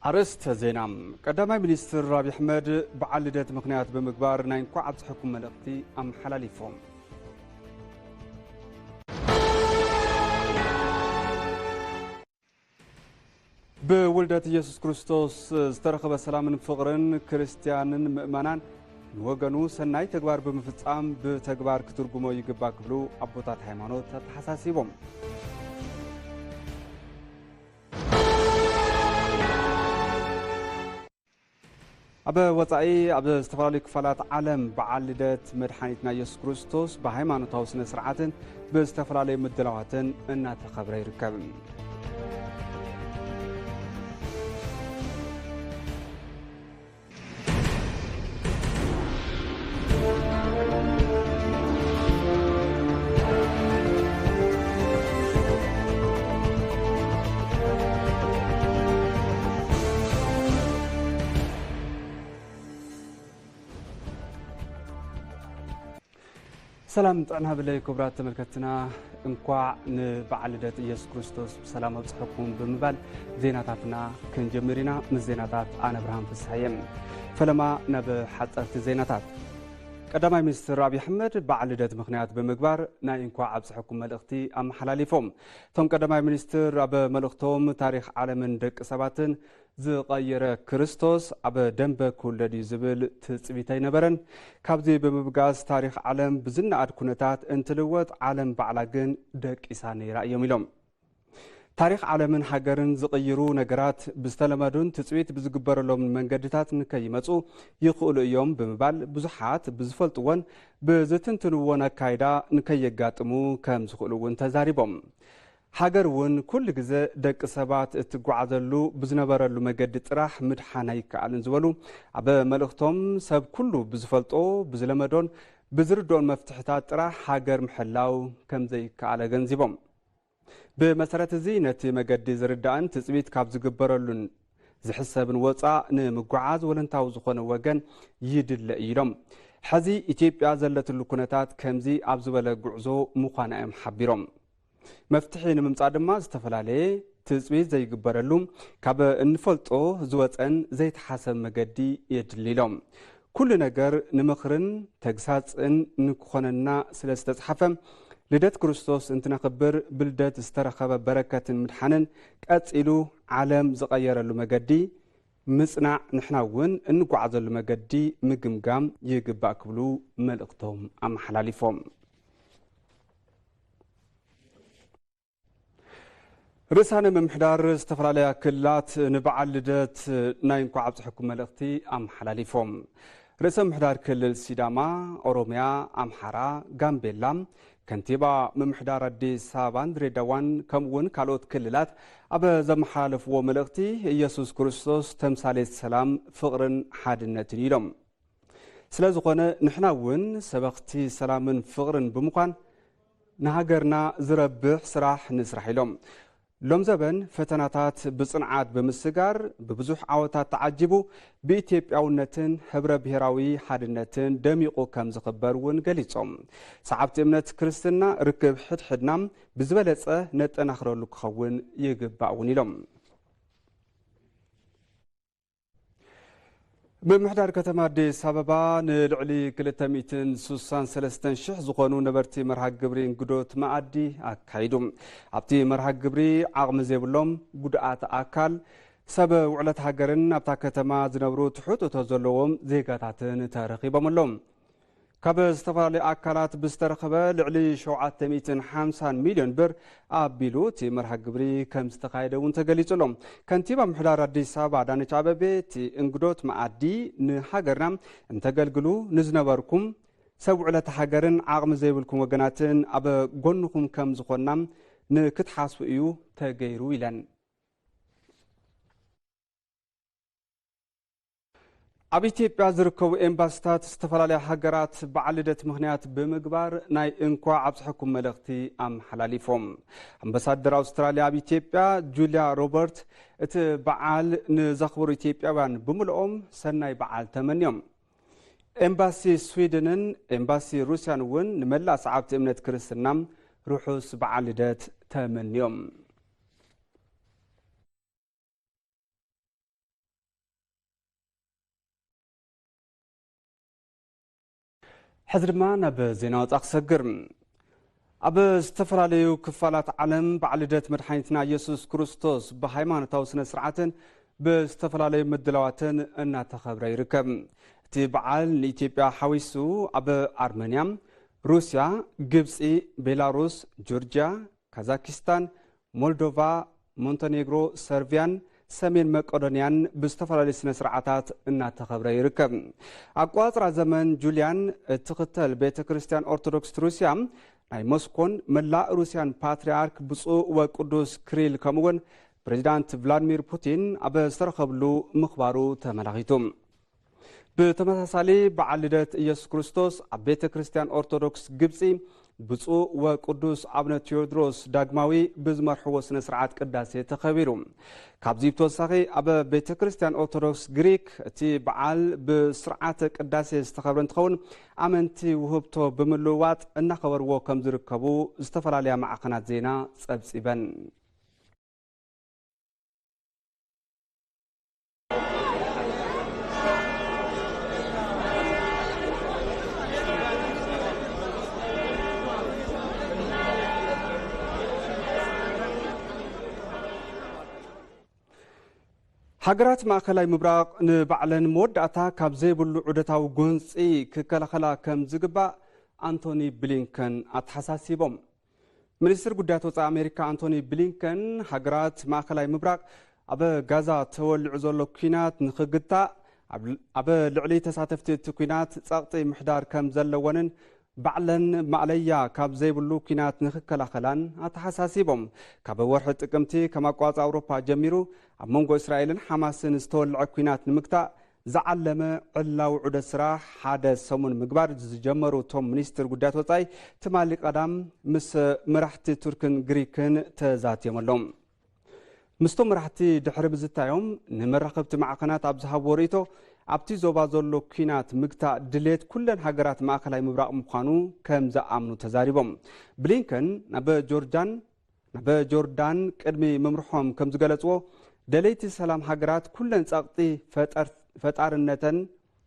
ኣርእስተ ዜና። ቀዳማይ ሚኒስትር ኣብይ ኣሕመድ በዓል ልደት ምኽንያት ብምግባር ናይ እንኳዕ ኣብፀሐኩም መልእኽቲ ኣመሓላሊፎም። ብውልደት ኢየሱስ ክርስቶስ ዝተረኸበ ሰላምን ፍቕርን ክርስትያንን ምእመናን ንወገኑ ሰናይ ተግባር ብምፍጻም ብተግባር ክትርጉሞ ይግባእ ክብሉ ኣቦታት ሃይማኖት ኣተሓሳሲቦም። ኣብ ወጻኢ ኣብ ዝተፈላለዩ ክፋላት ዓለም በዓል ልደት መድሓኒትና ኢየሱስ ክርስቶስ ብሃይማኖታዊ ስነ ስርዓትን ብዝተፈላለዩ ምድላዋትን እናተኸብረ ይርከብ። ሰላም ጥዕና ብለይ ክቡራት ተመልከትና፣ እንኳዕ ንበዓል ልደት ኢየሱስ ክርስቶስ ብሰላም ኣብጽሐኩም ብምባል ዜናታትና ክንጀምር ኢና። ምስ ዜናታት ኣነ ብርሃን ፍስሐየ። ፈለማ ናብ ሓጸርቲ ዜናታት። ቀዳማይ ሚኒስትር ኣብይ ኣሕመድ በዓል ልደት ምኽንያት ብምግባር ናይ እንኳዕ ኣብጽሐኩም መልእኽቲ ኣመሓላሊፎም። እቶም ቀዳማይ ሚኒስትር ኣብ መልእኽቶም ታሪኽ ዓለምን ደቂ ሰባትን ዝቐየረ ክርስቶስ ኣብ ደንበ ክውለድ እዩ ዝብል ትጽቢት ኣይነበረን። ካብዚ ብምብጋስ ታሪኽ ዓለም ብዝነኣድ ኩነታት እንትልወጥ ዓለም ባዕላ ግን ደቂሳ ነይራ እዮም ኢሎም። ታሪኽ ዓለምን ሃገርን ዝቕይሩ ነገራት ብዝተለመዱን ትጽቢት ብዝግበረሎምን መንገድታት ንከይመጹ ይኽእሉ እዮም ብምባል ብዙሓት ብዝፈልጥዎን ብዝትንትንዎን ኣካይዳ ንከየጋጥሙ ከም ዝኽእሉ እውን ተዛሪቦም። ሃገር እውን ኩሉ ግዘ ደቂ ሰባት እትጓዓዘሉ ብዝነበረሉ መገዲ ጥራሕ ምድሓን ኣይከኣልን ዝበሉ ኣብ መልእኽቶም ሰብ ኩሉ ብዝፈልጦ ብዝለመዶን ብዝርድኦን መፍትሕታት ጥራሕ ሃገር ምሕላው ከም ዘይከኣል ኣገንዚቦም። ብመሰረት እዚ ነቲ መገዲ ዝርዳእን ትፅቢት ካብ ዝግበረሉን ዝሕሰብን ወፃእ ንምጉዓዝ ወለንታዊ ዝኾነ ወገን ይድለ እዩ ኢሎም። ሕዚ ኢትዮጵያ ዘለትሉ ኩነታት ከምዚ ኣብ ዝበለ ጉዕዞ ምዃና እዮም ሓቢሮም። መፍትሒ ንምምፃእ ድማ ዝተፈላለየ ትፅቢት ዘይግበረሉ ካብ እንፈልጦ ዝወፀን ዘይተሓሰብ መገዲ የድሊ ኢሎም። ኩሉ ነገር ንምኽርን ተግሳፅን ንክኾነና ስለ ዝተፅሓፈ ልደት ክርስቶስ እንትነኽብር ብልደት ዝተረኸበ በረከትን ምድሓንን ቀፂሉ ዓለም ዝቐየረሉ መገዲ ምፅናዕ ንሕና እውን እንጓዓዘሉ መገዲ ምግምጋም ይግባእ ክብሉ መልእኽቶም ኣመሓላሊፎም። ርእሳነ ምምሕዳር ዝተፈላለያ ክልላት ንበዓል ልደት ናይ እንኳዕ ኣብፅሐኩም መልእኽቲ ኣመሓላሊፎም። ርእሰ ምምሕዳር ክልል ሲዳማ፣ ኦሮሚያ፣ ኣምሓራ፣ ጋምቤላ፣ ከንቲባ ምምሕዳር ኣዲስ ኣበባን ድሬዳዋን ከምኡ እውን ካልኦት ክልላት ኣብ ዘመሓላለፍዎ መልእኽቲ ኢየሱስ ክርስቶስ ተምሳሌት ሰላም፣ ፍቕርን ሓድነትን እዩ ኢሎም። ስለ ዝኾነ ንሕና እውን ሰበኽቲ ሰላምን ፍቕርን ብምዃን ንሃገርና ዝረብሕ ስራሕ ንስራሕ ኢሎም። ሎም ዘበን ፈተናታት ብጽንዓት ብምስጋር ብብዙሕ ዓወታት ተዓጂቡ ብኢትዮጵያውነትን ሕብረ ብሔራዊ ሓድነትን ደሚቑ ከም ዝኽበር እውን ገሊጾም። ሰዓብቲ እምነት ክርስትና ርክብ ሕድሕድና ብዝበለጸ ነጠናኽረሉ ክኸውን ይግባእ እውን ኢሎም። ምምሕዳር ከተማ ኣዲስ ኣበባ ንልዕሊ ክልተ ሚእትን ስሳን ሰለስተን ሽሕ ዝኾኑ ነበርቲ መርሃ ግብሪ እንግዶት መኣዲ ኣካይዱ። ኣብቲ መርሃ ግብሪ ዓቕሚ ዘይብሎም፣ ጉድኣት ኣካል፣ ሰብ ውዕለት ሃገርን ኣብታ ከተማ ዝነብሩ ትሑት እቶ ዘለዎም ዜጋታትን ተረኺቦም ኣለዉ። ካብ ዝተፈላለዩ ኣካላት ብዝተረኸበ ልዕሊ ሸውዓተ ሚእትን ሓምሳን ሚልዮን ብር ኣቢሉ እቲ መርሃ ግብሪ ከም ዝተኻየደ እውን ተገሊጹ ኣሎ። ከንቲባ ምምሕዳር ኣዲስ ኣበባ ኣዳነች ኣቤቤ እቲ እንግዶት መኣዲ ንሃገርና እንተገልግሉ ንዝነበርኩም ሰብ ውዕለት ሃገርን ዓቕሚ ዘይብልኩም ወገናትን ኣብ ጎንኹም ከም ዝኾንና ንክትሓስቡ እዩ ተገይሩ ኢለን። ኣብ ኢትዮጵያ ዝርከቡ ኤምባሲታት ዝተፈላለያ ሃገራት በዓል ልደት ምኽንያት ብምግባር ናይ እንኳዕ ኣብፅሐኩም መልእኽቲ ኣመሓላሊፎም። ኣምባሳደር ኣውስትራልያ ኣብ ኢትዮጵያ ጁልያ ሮበርት እቲ በዓል ንዘኽብሩ ኢትዮጵያውያን ብምልኦም ሰናይ በዓል ተመንዮም። ኤምባሲ ስዊድንን ኤምባሲ ሩስያን እውን ንመላእ ሰዓብቲ እምነት ክርስትና ርሑስ በዓል ልደት ተመንዮም። ሕዚ ድማ ናብ ዜና ወፃ ክሰግር። ኣብ ዝተፈላለዩ ክፋላት ዓለም በዓል ልደት መድሓኒትና ኢየሱስ ክርስቶስ ብሃይማኖታዊ ስነ ስርዓትን ብዝተፈላለዩ ምድላዋትን እናተኸብረ ይርከብ። እቲ በዓል ንኢትዮጵያ ሓዊሱ ኣብ ኣርመንያ፣ ሩስያ፣ ግብፂ፣ ቤላሩስ፣ ጆርጅያ፣ ካዛኪስታን፣ ሞልዶቫ፣ ሞንተኔግሮ፣ ሰርቢያን ሰሜን መቄዶንያን ብዝተፈላለዩ ስነ ስርዓታት እናተኸብረ ይርከብ። ኣቆፃፅራ ዘመን ጁልያን እትኽተል ቤተ ክርስቲያን ኦርቶዶክስ ሩስያ ናይ ሞስኮን መላእ ሩስያን ፓትርያርክ ብፁዕ ወቅዱስ ክሪል ከምኡውን ፕሬዚዳንት ቭላድሚር ፑቲን ኣብ ዝተረኸብሉ ምኽባሩ ተመላኺቱ። ብተመሳሳሊ በዓል ልደት ኢየሱስ ክርስቶስ ኣብ ቤተ ክርስቲያን ኦርቶዶክስ ግብፂ ብፁዕ ወቅዱስ ኣቡነ ቴዎድሮስ ዳግማዊ ብዝመርሕዎ ስነ ስርዓት ቅዳሴ ተኸቢሩ። ካብዚ ብተወሳኺ ኣብ ቤተ ክርስቲያን ኦርቶዶክስ ግሪክ እቲ በዓል ብስርዓተ ቅዳሴ ዝተኸብረ እንትኸውን ኣመንቲ ውህብቶ ብምልውዋጥ እናኸበርዎ ከም ዝርከቡ ዝተፈላለያ ማዕኸናት ዜና ጸብጺበን። ሃገራት ማእኸላይ ምብራቕ ንባዕለን መወዳእታ ካብ ዘይብሉ ዑደታዊ ጎንፂ ክከላኸላ ከም ዝግባእ ኣንቶኒ ብሊንከን ኣተሓሳሲቦም። ሚኒስትር ጉዳያት ወፃኢ ኣሜሪካ ኣንቶኒ ብሊንከን ሃገራት ማእኸላይ ምብራቕ ኣብ ጋዛ ተወሊዑ ዘሎ ኲናት ንኽግታእ ኣብ ልዕሊ ተሳተፍቲ እቲ ኲናት ፀቕጢ ምሕዳር ከም ዘለወንን ባዕለን ማእለያ ካብ ዘይብሉ ኲናት ንኽከላኸላን ኣተሓሳሲቦም። ካብ ወርሒ ጥቅምቲ ከም ኣቋፃ ኣውሮፓ ጀሚሩ ኣብ መንጎ እስራኤልን ሓማስን ዝተወልዐ ኲናት ንምግታእ ዝዓለመ ዕላዊ ዑደት ስራሕ ሓደ ሰሙን ምግባር ዝጀመሩ እቶም ሚኒስትር ጉዳያት ወፃኢ ትማሊ ቀዳም ምስ መራሕቲ ቱርክን ግሪክን ተዛትዮም ኣለዉ። ምስቶም መራሕቲ ድሕሪ ምዝታዮም ንመራኸብቲ ማዕኸናት ኣብ ዝሃብዎ ርእይቶ ኣብቲ ዞባ ዘሎ ኲናት ምግታእ ድሌት ኩለን ሃገራት ማእኸላይ ምብራቕ ምዃኑ ከም ዝኣምኑ ተዛሪቦም። ብሊንከን ናብ ጆርዳን ናብ ጆርዳን ቅድሚ ምምርሖም ከም ዝገለጽዎ ደለይቲ ሰላም ሃገራት ኩለን ጸቕጢ ፈጣርነተን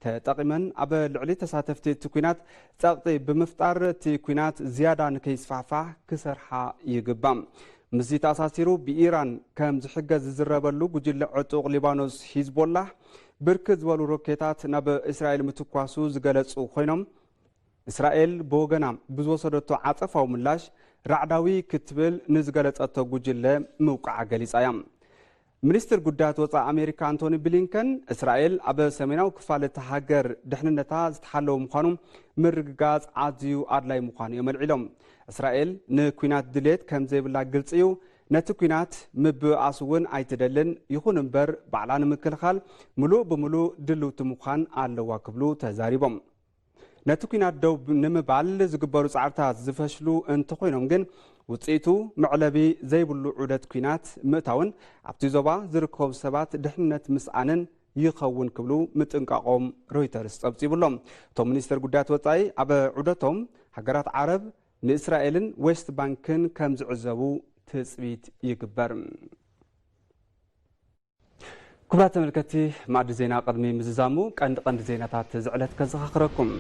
ተጠቒመን ኣብ ልዕሊ ተሳተፍቲ እቲ ኲናት ጸቕጢ ብምፍጣር እቲ ኲናት ዝያዳ ንከይስፋሕፋሕ ክሰርሓ ይግባእ። ምስዚ ተኣሳሲሩ ብኢራን ከም ዝሕገዝ ዝዝረበሉ ጉጅለ ዕጡቕ ሊባኖስ ሂዝቦላህ ብርክት ዝበሉ ሮኬታት ናብ እስራኤል ምትኳሱ ዝገለጹ ኮይኖም እስራኤል ብወገና ብዝወሰደቶ ዓጸፋዊ ምላሽ ራዕዳዊ ክትብል ንዝገለጸቶ ጉጅለ ምውቃዓ ገሊጻ እያ። ሚኒስትር ጉዳያት ወጻኢ ኣሜሪካ ኣንቶኒ ብሊንከን እስራኤል ኣብ ሰሜናዊ ክፋል እታ ሃገር ድሕንነታ ዝተሓለወ ምዃኑ ምርግጋጽ ኣዝዩ ኣድላይ ምዃኑ እዮም ኣልዒሎም። እስራኤል ንኲናት ድሌት ከም ዘይብላ ግልጺ እዩ። ነቲ ኲናት ምብኣስ እውን ኣይትደልን። ይኹን እምበር ባዕላ ንምክልኻል ምሉእ ብምሉእ ድልውቲ ምዃን ኣለዋ ክብሉ ተዛሪቦም። ነቲ ኲናት ደው ንምባል ዝግበሩ ጻዕርታት ዝፈሽሉ እንተኾይኖም ግን ውጽኢቱ መዕለቢ ዘይብሉ ዑደት ኲናት ምእታውን ኣብቲ ዞባ ዝርከቡ ሰባት ድሕነት ምስኣንን ይኸውን ክብሉ ምጥንቃቖም ሮይተርስ ጸብጺቡ ኣሎ። እቶም ሚኒስተር ጉዳያት ወጻኢ ኣብ ዑደቶም ሃገራት ዓረብ ንእስራኤልን ዌስት ባንክን ከም ዝዕዘቡ ትጽቢት ይግበር። ክቡራት ተመልከትቲ፣ ማዕዲ ዜና ቅድሚ ምዝዛሙ ቀንዲ ቀንዲ ዜናታት ዝዕለት ከዘኻኽረኩም።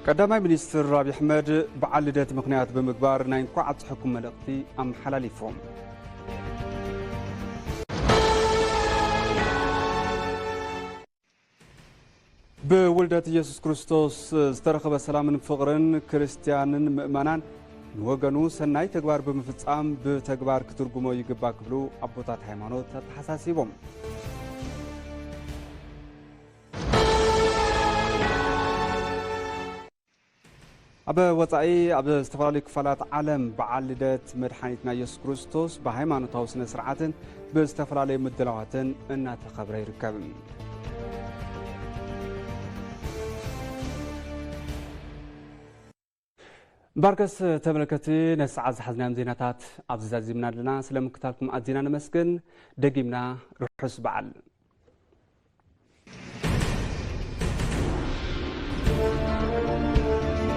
ቀዳማይ ሚኒስትር ኣብይ ኣሕመድ በዓል ልደት ምኽንያት ብምግባር ናይ እንኳዕ ኣብፀሐኩም መልእኽቲ ኣመሓላሊፎም። ብውልደት ኢየሱስ ክርስቶስ ዝተረኸበ ሰላምን ፍቕርን ክርስትያንን ምእመናን ንወገኑ ሰናይ ተግባር ብምፍጻም ብተግባር ክትርጉሞ ይግባእ ክብሉ ኣቦታት ሃይማኖት ኣተሓሳሲቦም። ኣብ ወጻኢ ኣብ ዝተፈላለዩ ክፋላት ዓለም በዓል ልደት መድሓኒትና ኢየሱስ ክርስቶስ ብሃይማኖታዊ ስነ ስርዓትን ብዝተፈላለዩ ምድላዋትን እናተኸብረ ይርከብ። ባርከስ ተመልከቲ ነዚ ሰዓት ዝሓዝናዮም ዜናታት ኣብዚ ዛዚምና ኣለና። ስለ ምክታልኩም ኣዚና ነመስግን። ደጊምና ርሑስ በዓል።